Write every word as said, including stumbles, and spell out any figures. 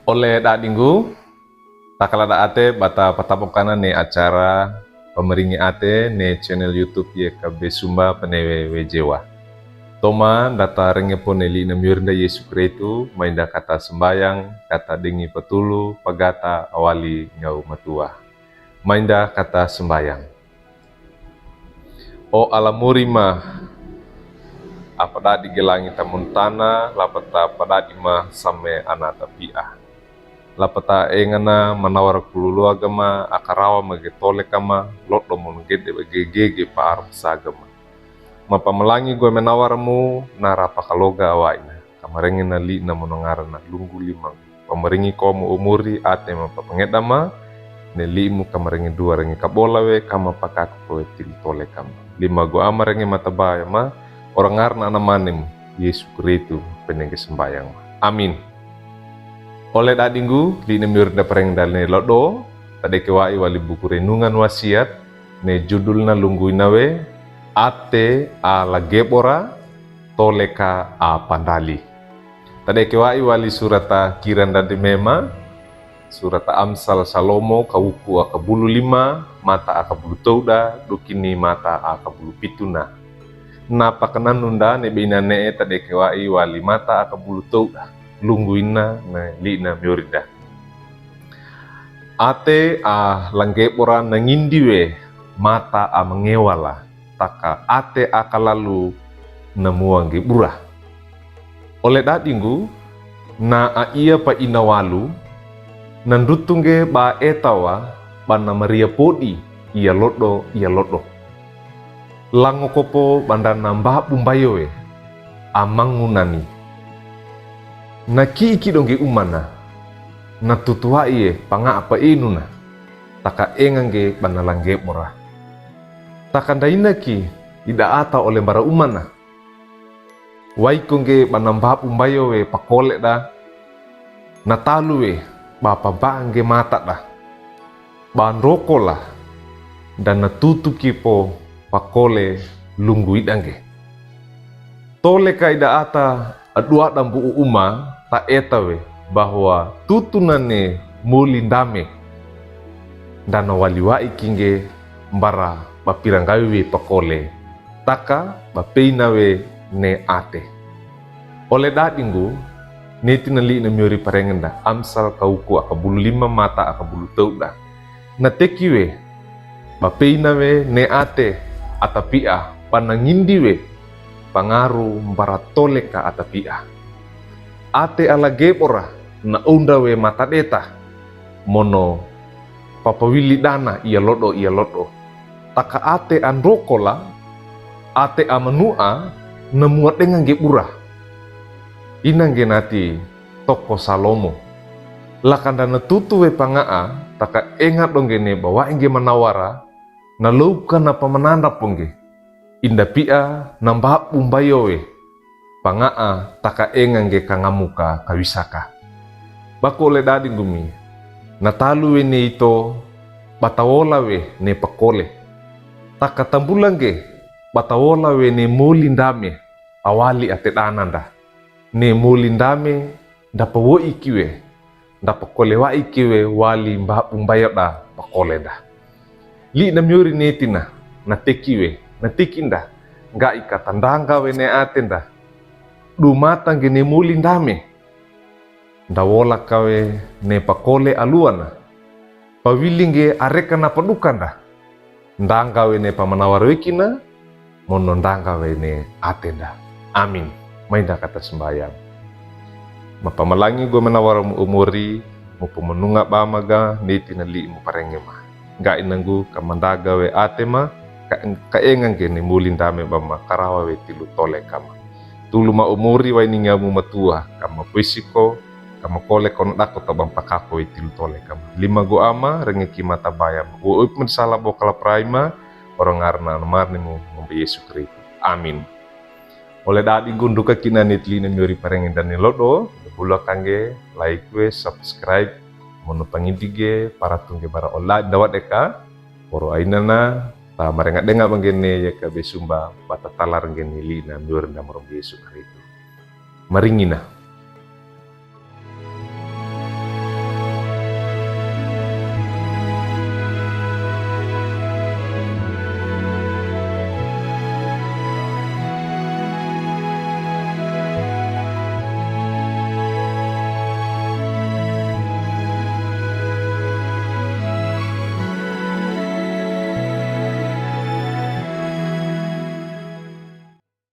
Ole dadinggu, takala da ate bata patabokan ne acara Pamaringi Ate ne channel YouTube YKB Sumba Penewe Wejewa. Toma data renge po ne li'na miyorinda Yesu Kristu, mainda kata sembayang, kata dengi patulu, pagata awali ngaw matua. Mainda kata sembayang. O alamori ma, a padadi ge langit amun tana, lapata padadi ma same ana tapia. Lapata engana manawara kululu agama, a karawa ma ge tole kama, lodo mun gede ba ge gege pa arum sagama. Mapamalangi gue manawara mu, na rapa kaloga awaina. Kamarenge na li'na monongarana lunggu lima. Pamaringi ko mu umuri ate mapapangeda ma, ne li'mu kamarenge dua renge kabola we kama pakaku ko we tilu tole kama. Lima go ama renge matabaya ma, orongarana ana mane mu, Yesu Kristu, penenge sembayang ma. Amin. Ole dadinggu, li'na miyorinda parengeda ne lodo, tadeke wa'i wali buku renungan wasiat, ne judulna lunggu ina we, Ate a lagebora, toleka a pandali. Tadeke wa'i wali surata Kiranda de Mema, surata Amsal Salomo, kawuku a kabulu lima, mata a kabulu towda, dukini mata a kabulu pituna. Na pakananunda ne beina ne'e tadeke wa'i wali mata a kabulu towda, lunggu ina ne li'na miyorinda. Ate a lagebora nangindi we mata a mangewala, taka ate a kalalu namuwa ngge bura. Ole dadinggu, na a ia pa ina walu, nandutu ngge ba etawa, ba na maria podi, ia lodo, ia lodo. Lango kopo ba ndana mbabu mbayo we, amangu nani. Na ki'i kido ngge umana, na tutu wa'i e panga'a pa inuna, taka enga ngge ba na lagebora. Taka ndaina ki, ida ata ole mbara umana. Wa'i ko ngge ba na mbabu mbayo we pakole da, na talu we ba pabaa ngge mata da. Ba ndroko la, ndana tutu ki po pakole lunggu ida ngge. Toleka ida ata aduada mbu'u uma ta eta we, bahwa tutu nane moli ndame. Ndana wali wa'i ki ngge mbara ba pira nggawi we pakole. Taka ba peina we ne ate. Ole dadinggu, ne tina li'na miyori parengenda, Amsal kawuku a kabulu lima mata a kabulu towda. Na teki we, ba peina we ne ate a tapia, ba nangindi we, pangaru mbara toleka a tapia. Ate a lagebora, na unda we mata deta, mono papawili dana ia lodo, ia lodo. Taka ate a ndroko la, ate a manu'a, namuwa denga ngge bura. Ina ngge nati toko Salomo. Laka ndana tutu we panga'a, taka enga do ngge ne ba wa'i ngge manawara, na lowka na pamananda po ngge. Inda pia na mbabu mbayo we. Panga'a taka enga ngge kangamuka kawisaka. Baku ole dadinggu mi. Na talu we ne ito, ba tawola we ne pakole. Taka tambula ngge, ba tawola we ne moli ndame, awali ate dana nda. Ne moli ndame, nda pawo'i ki we, nda pakole wa'i ki we wali mbabu mbayo da pakole nda. Li'na miyori ne tina, na teki we, na teki nda, ngga'i kata ndanga we ne ate nda. Du mata ngge ne moli ndame. Nda wola ka we ne pakole aluana. Pawili ngge areka na paduka nda. Ndanga we ne pamanawara we kina, mono ndanga we ne ate nda. Amin. Mainda kata sembayang. Mapamalangi gue manawara mu umuri, mu pamanunga ba maga, ne tina li'mu parenge ma. Ngga'i nanggu ka mandaga we ate ma, ka, ka enga ngge ne moli ndame ba ma karawa we tilu tole kama. Tulu ma umuri wa'i ningamu matua, kama pwisi ko, kama kole ko nodako ta ba mpakako we tilu tole kama. Lima go ama, renge ki matabaya ma. Wo up men sala bo kala praima, orongarana mane mu ngombe Yesu Kristu. Amin. Ole dadinggu nduka kina ne li'na miyori parenge ndani lodo, bula kangge, like we, subscribe, mono pangidi ge, paratu ngge bara ole dadinggu ndawade ka, poro ainana, ta marenga denga ba ngge ne YKB Sumba, ba ta talar ngge ne li'na miyori nda morombe Yesu Kristu. Maringina.